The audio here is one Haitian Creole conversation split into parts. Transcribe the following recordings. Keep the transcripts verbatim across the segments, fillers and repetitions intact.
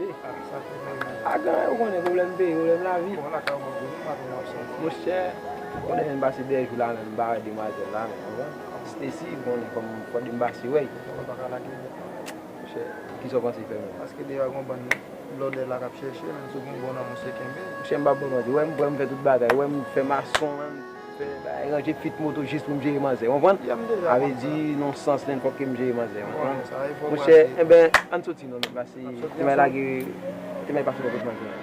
A gen anyen, ou konnen, pwoblèm peyi, pwoblèm lavi. Monchè, ou konnen, m pase dèyè jou la menm, m pa wè demwazèl la menm, ou konprann? Stacy, ou konnen kòm fò de m pase wè l. Monchè, kisa w panse fè menm? Paske deyò a gon bann blòdè la k ap chèche, menm si w gen bon nanm, ou se kenbe. Monchè, m p ap bon manti, ou wè m, ou wè m fè tout bagay, ou wè m fè mason, fè bagay, ranje fit moto jis pou m jere manzè, ou konprann? Sa vle di, nan sans nenpòt ke m jere manzè, ou konprann? Monchè, enben, ann soti non, menm, paske te may lage, te may pase bò kote manzè a.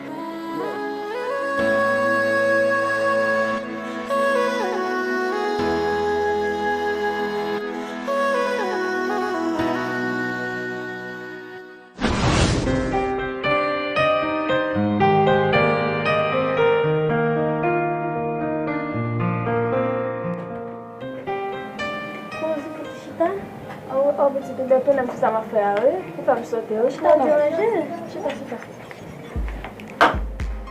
Bonjou, pitit, chita. Aw, aw, pitit, ou byen tounen m sou sa m ap fè a, wi. Ou fè m sote, wi. Chita, non. Chita, chita.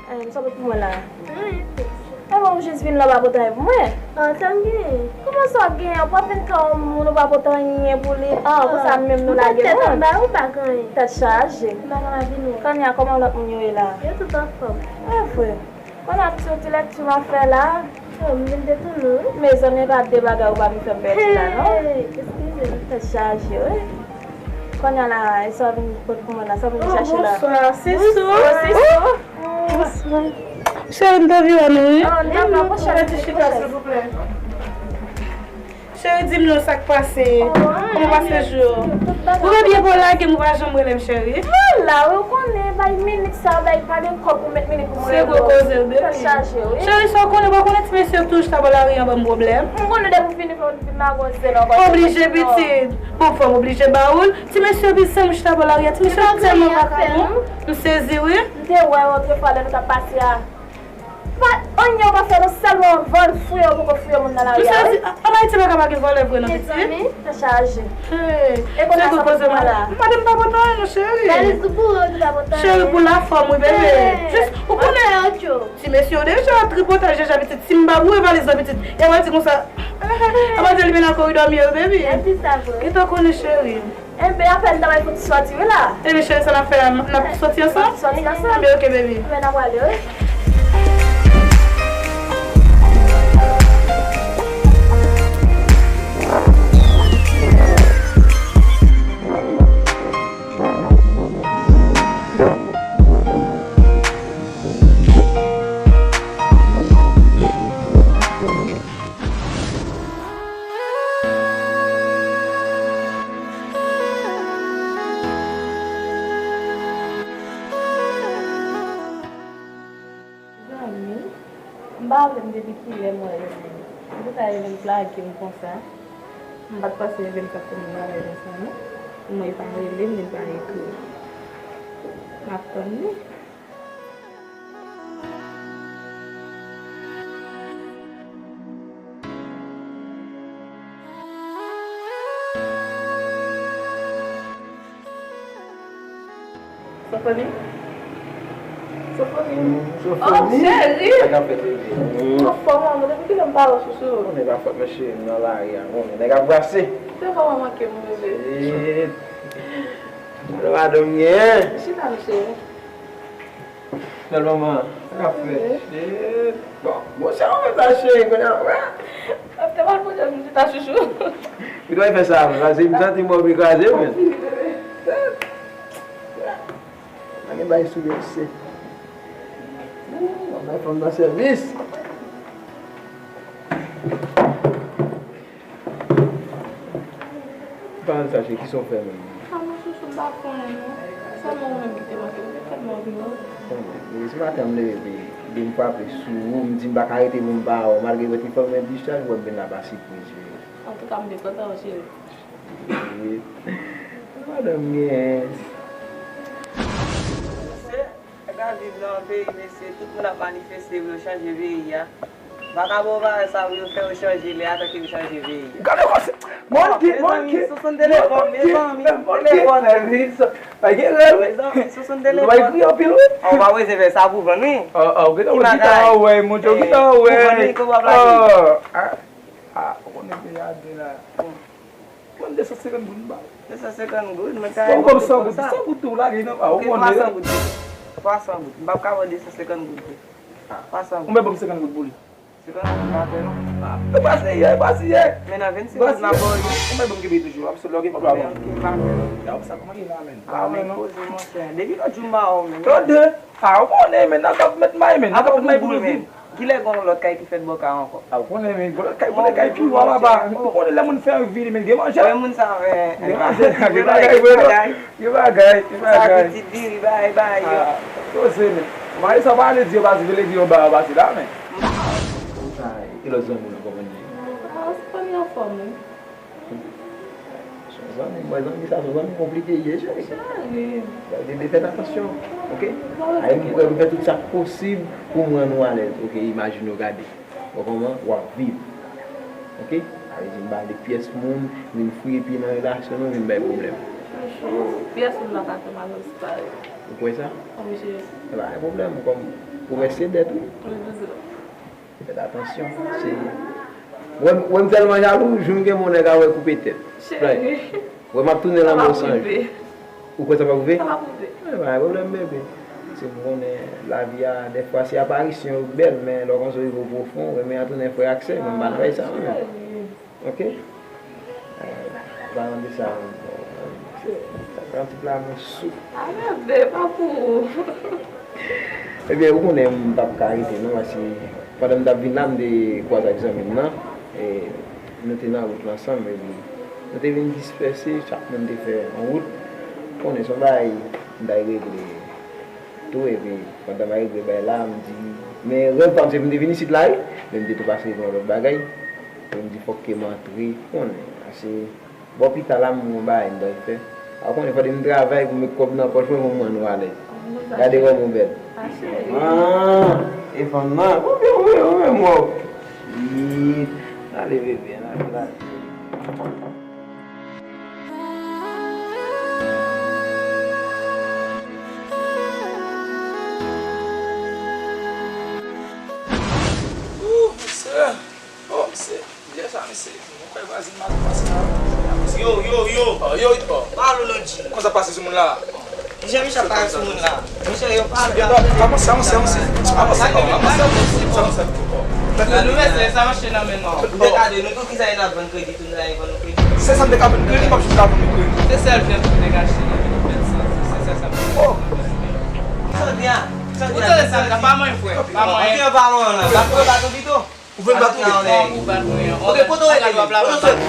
Eh, sa pot pou mwen la? Anyen, pitit. Enben, ou jis vin la, ou pa pote anyen pou mwen? Ah, sa m genyen? Kòman sa w genyen? Ou pa vin kay yon moun, ou pa pote anyen pou li. Ah, konsa menm nou lage moun. Tèt chaje. M pa konn avè nou. Kounye a, kòman lòt moun yo ye la? Yo tout anfòm. E vre. Kounye a, pitit, ti lèkti m ap fè la. Oh, m vin detounen, wi. Mezanmi, e pa de bagay ou pa vin fè m pèdi la, non? Hey, eskize m. Tèt chaje, wi. Kounye a la, e sa w vin pot pou mwen la, sa w vin chache la? Oh, bonswa, Sisou. Bonswa. Cheri, m t anvi wè nou, wi. Oh, dakò, pwoche. Cheri, di m non, sa k pase? Kòman w pase jou yo? Ou byen pou w lage m, ou pa janm rele m, cheri. Mwen la, wi, ou konnen, bay minit sa, bay pa gen kòb pou met minit pou mwen rele w. Se gwo koze, baby. Tèt chaje, wi. Cheri, sa w konnen, ou pa konnen ti mesye yo toujou chita bò lari an ban m pwoblèm. M konnen depi w vini fè w vin la gon zen ankò. Oblije, pitit. Bon, fò m oblije ba ou l. Ti mesye yo bizwen mwen chita bò lari a. Ti mesye yo tèlman vakabon. M sezi, wi. M te wè w otrefwa lè nou t ap pase a. Pa anyen w pa fè non, sèlman vòl, fouye, ou poko fouye moun nan lari a, wi. M sezi, an Ayiti pa ka pa gen vòlè vre non, pitit. Mezanmi, tèt chaje. Hey, e kounye a sa pou mwen la? M pa di m pa pote anyen non, cheri. Valiz ou boure, ou di pa pote anyen. Cheri, pou lafòm, wi, bebe. Jis, ou konnen. Ti mesye yo deja tripotaj deja, pitit. Si m pa boure valiz la, pitit, y ap di konsa. Ap di li mennen nan koridò m ye, baby. Kite w konnen, cheri. Enben, apèn ta bay fouti sòti, wi la. Enben, cheri, sa n ap fè la, n ap sòti ansanm? Sòti ansanm. Enben, ok, baby. Enben, n ap prale, wi. Zanmi, m pa vle m depi kilè m wè yo menm. Poukisa yo vin plage m konsa? M pa t panse yo vin fè m bagay konsa, non. Mwen, yo pa rele m, yo pa ekri. M ap tann li. Sofoni? Sofoni? Mm, Sofoni? Oh, cheri! Sa k ap fèt, bebe? Mm. Anfòm, anfòm, depi kilè m pa wè w, chouchou? Konnen pa fòt mwen, cheri, m nan lari a, konnen nèg ap brase. Te vrèman manke m, bebe. Shit. Alo, madanm, gen? Chita, m cheri. Bèl manman, sa k ap fèt? Shit. Bon, bon, se yon mwen sa, cheri, konnen, wè. Te pa kontan m chita, chouchou. Ou dwe fè sa, men, paske m santi m oblije kraze, men. Mwen gen bay sou mesye. Mwen bay fanm nan sèvis. Pale sa, cheri, kisa w fè menm? Ah, non, chouchou, m pa konnen, non. Sèlman ou menm ki te manke m, m te tèlman anvi wè w. Bon, depi maten an, m leve, epi, epi m frape sou ou, m di m pa ka rete pou m pa wè w, malgre w te fè m yon ti chaj, ou wè m vin la pa sipriz, cheri. Antouka, m byen kontan wè w, cheri. Madanm gen. Mesye, nèg ap viv nan yon peyi, mesye, tout moun ap manifeste pou yo chanje peyi a. Vakabon parèy sa pou yo fè yo chanje lè a, tanke yo chanje peyi a. Gade kòse. Monte, monte. Sou son telefòn, mezanmi, telefòn. Pa gen rèl, wi. Mezanmi, sou son telefòn. Ou pa ekri anpil, wi. Ou pa bezwen fè sa pou vann, wi. Ou gentan wè gita an wè, monte gita an wè. Pou vann, wi, kou w ap lage. Ah, ou konnen peyi a de la. Bon. Pran de san senkant goud m ba w. De san senkant goud, mwen ka Bon, ban m san goud. San goud tou, lage nan pa ou. Ok, twa san goud. Twa san goud. M p ap ka ban de san senkant goud tou. Twa san goud. Ou mèt ban m senkant goud pou li. Senkant goud pa fè non. Ah, e pa se yè, e pa se yè. Men nan vennsis goud m ap ba w li. Ou mèt ban m kenbe toujou, m ap sot lòge m ap ba w. Ok, m pa fè non. Ya, sa kòman ye la, men? Ah, men poze, monchè. Depi lòt jou m ba w, men. Tande. Ah, ou konnen, men, nan kap met may, men, nan kap met may pou nou viv. Kilè gen yon lòt kay ki fèt bò kay ankò? Ah, ou konnen, men, gen lòt kay, gen lòt kay pi wo laba. Ou konnen lè moun fè anvi li, men, gen manje. Wè moun sa, men. Gen manje, gen bagay vre, non. Gen bagay, gen bagay. Sa pitit diri, bagay, bagay yo. Ah, poze, men. Mari sa pa ale di yo pase, vle di yo ba yo pase la, men. Sa, e lòt zanmi w nan konprann li? Ah, se pa anfòm, wi. Se yon zanmi, mwen zanmi sa, se yon zanmi konplike, ye cheri. Cheri. Gade, fèt atansyon, ok? Ay, mwen prè pou fè tout sa k posib pou m rann ou alèz, ok? Imajine w gade. Bon, kòman w ap viv, ok? Sa vle di m ba de pyès moun, vin fouye pye nan relasyon nou, vin bay pwoblèm. Chouchou, pyès moun pa ka fè m alèz parèy. Ou kwè sa? Wi, cheri. E pa gen pwoblèm, kòm ou mèsye dèt, wi. Wi, bizou. Fèt atansyon. Se, wè m, wè m tèlman jalou, jou m gen bon nèg a wè koupe tèt. Cheri. Wè m ap tounen lanmò san jou. Ou kwè sa p ap rive? Sa p ap rive. E, pa gen pwoblèm, bebe. Se m konnen lavi a, dèfwa se aparisyon yo k bèl, men lè w kòmanse rive o pwofon, renmen an tounen frè ak sè, mwen m pa nan bagay sa, mwen menm. Cheri. Ok? Eh, pa mande sa, non. Se, sa pran tout la mwen sou. Ah, bebe, pa pou ou. Ebyen, ou konnen m p ap ka rete, non, paske pandan m t ap vin la, m te kwaze ak zanmi m nan, e nou te nan wout la ansanm, epi nou te vin dispèse, chak moun te fè yon wout. Ou konnen, se yon bagay m t al regle tou, epi pandan m al regle bagay la, m di, men rèv pa m se pou m te vin isit la, wi, men m te tou pase yon lòt bagay. Mwen m di fòk ke m antre, konnen, ase bò pita la m gon bagay m dwe fè. A konnen fòk m travay pou m met kòb nan pòch mwen pou m rann ou alèz. Gade kòman w bèl. Ah, e fanm nan, ou byen, ou byen, ou byen, mwen. Shit. Ale, bebe, ale, ale. Ooh, sir. Oh, mesye, lè sa, mesye, mwen kwè vwazin maten pase la. Yo, yo, yo. Oh, yo, oh. Pale w, Landji. Kòman sa pase sou moun la? Kijan misye ap pale sou moun la? Misye, yo pale. Yo, non, avanse, avanse, avanse. Avanse, avanse, avanse. Yo, nou mèt lè sa mache nan men nou. Ou te ka di nou tou kisa y ap vann kredi, tou nou la vann nou kredi. Se sa m te ka vann kredi, m ap jis la vann nou kredi. Se sèl fèt ou te ka chita nan men nou fèt sa. Se sèl sa m te ka vann kredi. Ou tande sa, pa manyen frè, pa manyen. Ou tande sa, pa manyen. Ou vle bat ou pito? Ou vle bat ou pito? Ou bat mwen. Ok, kote w rete menm? Kote w soti?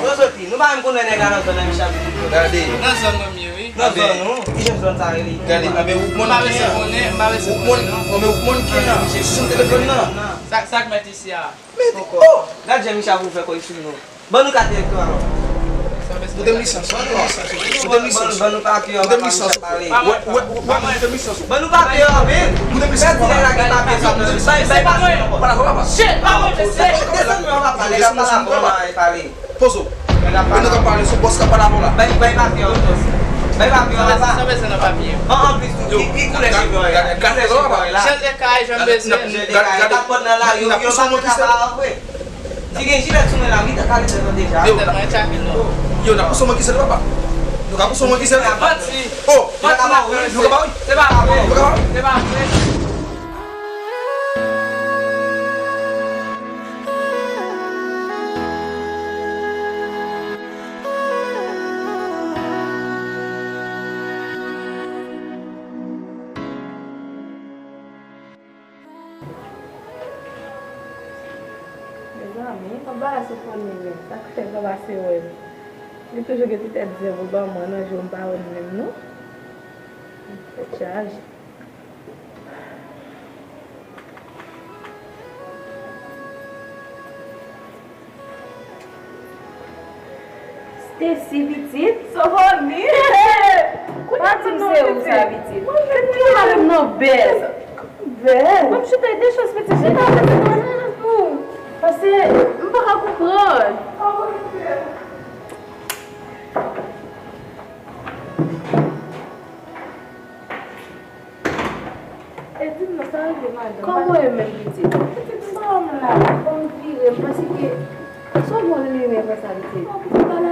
Kote w soti? Nou pa menm konnen nèg la nan zòn nan, Michel. Gade. Nan zòn mwen m ye, wi. Nan zòn ou? Kijan zòn sa rele? Gade, anben ou konn ki an? M pa bezwen konnen, m pa bezwen konnen, non. Anben ou konn ki an? Se sou telefòn nan. Sa, sa k mèt isi a? Men, oh! Gad jan Michel pou fè kò l sou nou. Ban nou kat elektoral. Moute m lisans, moute m lisans. Moute m lisans. Ban nou papye an, papa Michel pale. Ou wè, ou wè, moute m lisans. Ban nou papye an, men. Moute m lisans, papa. Bay, bay, bay papye an. Pale avè papa. Shit, pa mwen, mesye. Desann mwen, papa. Nèg la pale avè w la, pale. Poze w. Nèg la pale. E nou k ap pale, se bòs k ap pale avè w la. Bay, bay papye an, bòs. Bay papye an, papa. Sa bezwen nan papye. An, anplis, ki, ki koulè cheve w la? Gade, gade, gade, papa. Jan de kay, jan bezwen. Jan de kay, kat pòt nan lari, yo pa konn sa pa vre. Si gen jilèt sou mwen la, wi, ta kale tèt mwen deja. Yo, tèt mwen tchapil non. Yo, n ap pouse mwen ki sèl papa. Nou ka pouse mwen ki sèl. Manti. Oh, nou ka ba wi. Nou ka ba wi. Se pa vre. Nou ka ba wi. Se pa vre. Mezanmi, anba a sou fon li menm. Sa k fè papa se wè m? Li toujou gen ti tèt zen pou ban mwen nan jou m pa wè l menm non. Tèt chaje. Stacy pitit, Sovoni. Pa di m se ou sa pitit. Ou pa menm nan bèl. Bèl. Mwen chita de chans pitit. Chita pitit mwen nan pou. Paske m pa ka konprann. E di m non, sa rive madanm? Kòman w ye menm pitit? Pitit m pa wè m la, fò m vire, m panse ke se yon bon limen konsa pitit. Non, pitit pa la,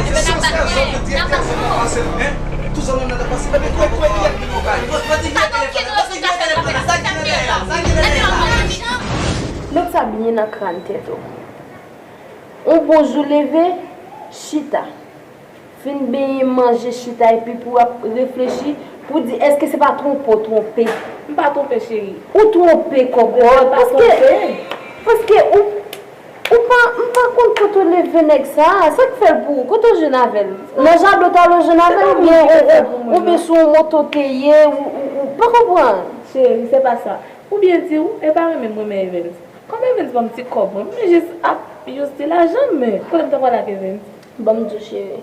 Ebyen, n ap bat li, n ap bat li. Tout zòn nan nan pase, ebyen, kwè, kwè, kwè, kwè, kwè. Met sa byen nan kràn tèt ou. On bon jou leve, chita. Fin benyen, manje, chita, epi pou w ap reflechi, pou w di, èske se pa twonpe w twonpe? M pa twonpe, cheri. Ou twonpe, kòkòt, paske, paske ou, ou pa, m pa konn kote w leve nèg sa a. Sa k fè l pou ou? Kote w jwenn avè l? Nan jaden w t al jwenn avè l, oubyen, ou, ou, oubyen sou yon moto w te ye, ou, ou, ou pa konprann? Cheri, se pa sa. Pou byen di w, e pa renmen m renmen Evens. Kòm Evens ban m ti kòb mwen, m jis ap use ti lajan m, men kote m ta pral ak Evens? Ban m di w, cheri.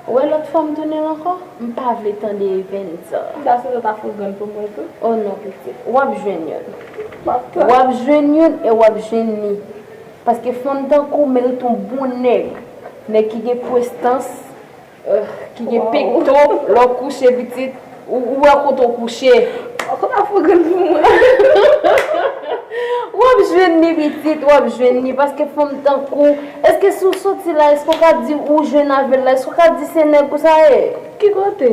Ou wè lòt fwa m tounen l ankò, m pa vle tande Evens. M ta swete w ta fougann pou mwen tou. Oh non, pitit. W ap jwenn youn. W ap jwenn youn e w ap jwenn li. Paske fanm tankou w merite yon bon nèg. Nèg ki gen prestans, ki gen pekto, lè w kouche, pitit, ou, ou wè kote w kouche. Ou konn ap fougann pou mwen. W ap jwenn li, pitit, w ap jwenn li, paske fanm tankou w, èske si w soti la, èske w ka di ou jwenn avè l la, èske w ka di se nèg ou sa ye? Ki kote?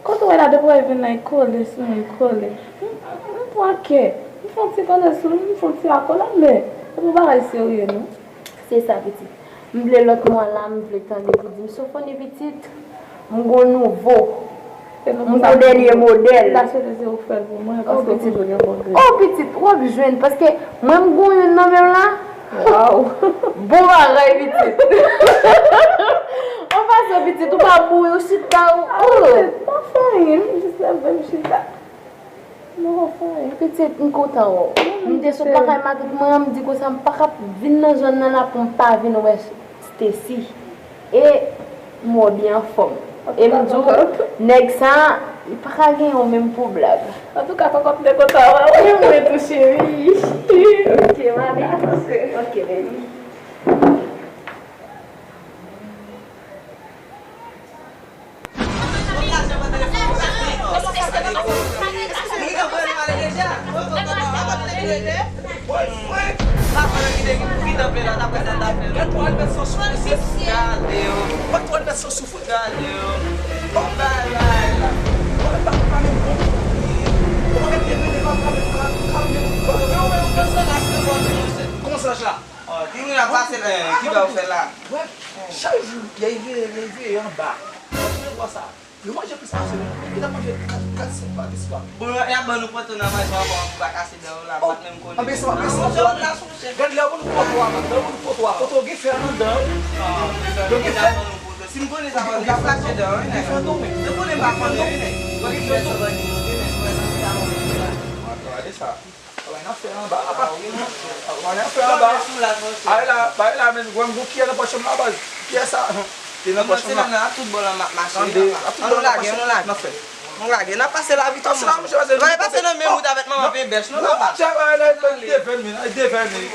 Kote w wè la, depi w rive la, li kole sou mwen, li kole. M, m, m pran kè. M fè yon ti kole sou li, m fè yon ti akolad, men se pou bagay serye, non. Se sa, pitit. M vle lòt mwa la, m vle tande pou di m, Sofoni pitit, m gon nouvo. M gon dènye modèl. M ta swete se ou k fè l pou mwen, paske w toujou gen bon grenn. Oh, pitit, w ap jwenn, paske mwen m gon youn nan men m la. Waw. Bon bagay, pitit. An pasan, pitit, ou pa boure, ou chita, ou. Ah, pitit, m pa fè anyen, m jis leve m chita. Pitit, m kontan wè w. M te sot lakay matant mwen an, m di konsa m pa ka vin nan zòn nan la pou m pa vin wè Stacy. E m wè w byen anfòm. E m di w, nèg sa a, li pa ka gen yon menm pou blag. Antouka, kòkòt, m te kontan wè w. E mwen tou, cheri. Ok, mami. Ok, baby. Sou sou fout gade yo. Bon bagay la. Bon, pa pa menm bon. Bon, mwen te vini pa pa menm ka ka menm. Kòman sa la? Ki moun ap pase la? Ki ba ou fè la? Wè, chak jou, y a vire, y a vire anba. Mwen wè sa. Yo manje plis pase nou. Yo ta manje kat, kat, senk pa plis pa. Bon, y ap ban nou poto nan manje ankò pou pa kase dan yo la, m pa t menm konnen. Anben se, anben se, gad lè yo ban nou poto a, man. Lè yo ban nou poto a, poto yo gen fè anndan. Yo gen fè. Si m konnen sa, m ap flache dan yo, wi, nèg. Yo konnen m pa konnen, wi, nèg. Gade sa. Travay n ap fè anba, apa. Travay n ap fè anba. Ay la, bay la, men, wè m gon kiyè nan pòch m la, baz. Kiyè sa? Te nan pòch m la. Nan tout bò la, m ap mache. Tande, ap tout bò la, lage, nou lage. N ap fè. Nou lage, n ap pase la vit. Pase la, monchè, pase. N ap pase nan menm wout avèk manman Pebèch, nou pa pase. Travay la, devèn, men, ay devèn, men.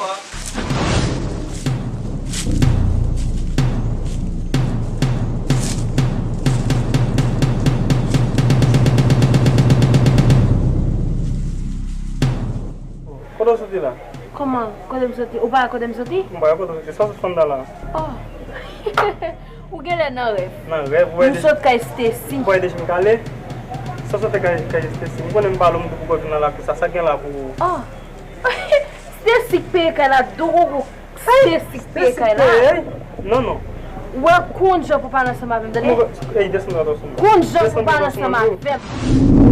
Kote w soti la? Kòman? Kote m soti? Ou pa wè kote m soti? M pa wè kote w soti. Sa w sot fè anndan la? Oh! Ou genlè nan rèv. Nan rèv, ou wè. M sot kay Stacy. Ou wè deja m kale? Sa w sot kay, kay Stacy? M konnen m pale w, m di w pou w vin nan lakou sa. Sa k gen la pou ou? Oh! Stacy k peye kay la, dougougou. Stacy k peye kay la. Non, non. Ou wè konn jan pou pale ansanm avè m, tande? Konn jan pou pale ansanm avè m.